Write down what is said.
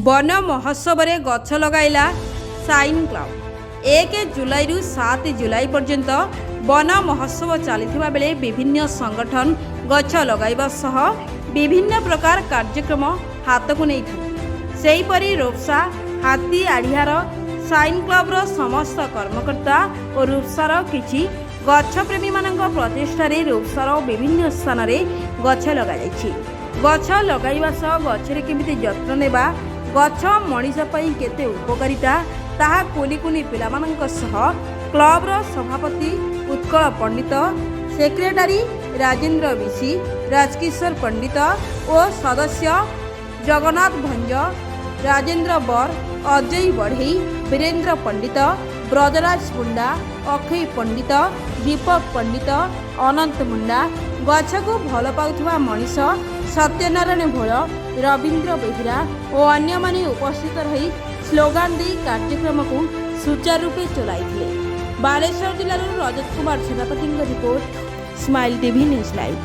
ବନ ମହୋତ୍ସବରେ ଗଛ ଲଗାଇଲା ସାଇନ୍ କ୍ଲବ। 1 ଜୁଲାଇରୁ 7 ଜୁଲାଇ ପର୍ଯ୍ୟନ୍ତ ବନ ମହୋତ୍ସବ ଚାଲିଥିବା ବେଳେ ବିଭିନ୍ନ ସଂଗଠନ ଗଛ ଲଗାଇବା ସହ ବିଭିନ୍ନ ପ୍ରକାର କାର୍ଯ୍ୟକ୍ରମ ହାତକୁ ନେଇଥାନ୍ତି। ସେହିପରି ରୂପସା ହାତୀ ଆଢ଼ିଆର ସାଇନ୍ କ୍ଲବର ସମସ୍ତ କର୍ମକର୍ତ୍ତା ଓ ରୂପସାର କିଛି ଗଛପ୍ରେମୀମାନଙ୍କ ପ୍ରଚେଷ୍ଟାରେ ରୂପସାର ବିଭିନ୍ନ ସ୍ଥାନରେ ଗଛ ଲଗାଯାଇଛି। ଗଛ ଲଗାଇବା ସହ ଗଛରେ କେମିତି ଯତ୍ନ ନେବା, ଗଛ ମଣିଷ ପାଇଁ କେତେ ଉପକାରିତା, ତାହା କୁନି କୁନି ପିଲାମାନଙ୍କ ସହ କ୍ଲବର ସଭାପତି ଉତ୍କଳ ପଣ୍ଡିତ, ସେକ୍ରେଟାରୀ ରାଜେନ୍ଦ୍ର ବିଶି, ରାଜକିଶୋର ପଣ୍ଡିତ ଓ ସଦସ୍ୟ ଜଗନ୍ନାଥ ଭଞ୍ଜ, ରାଜେନ୍ଦ୍ର ବର, ଅଜୟ ବଢ଼େଇ, ବୀରେନ୍ଦ୍ର ପଣ୍ଡିତ, ବ୍ରଜରାଜ ମୁଣ୍ଡା, ଅକ୍ଷୟ ପଣ୍ଡିତ, ଦୀପକ ପଣ୍ଡିତ, ଅନନ୍ତ ମୁଣ୍ଡା, ଗଛକୁ ଭଲ ପାଉଥିବା ମଣିଷ ସତ୍ୟନାରାୟଣ ଭୋଳ, ରବୀନ୍ଦ୍ର ବେହେରା ଓ ଅନ୍ୟମାନେ ଉପସ୍ଥିତ ରହି ସ୍ଲୋଗାନ ଦେଇ କାର୍ଯ୍ୟକ୍ରମକୁ ସୁଚାରୁ ରୂପେ ଚଲାଇଥିଲେ। ବାଲେଶ୍ୱର ଜିଲ୍ଲାରୁ ରଜତ କୁମାର ସେନାପତିଙ୍କ report, smile TV news live.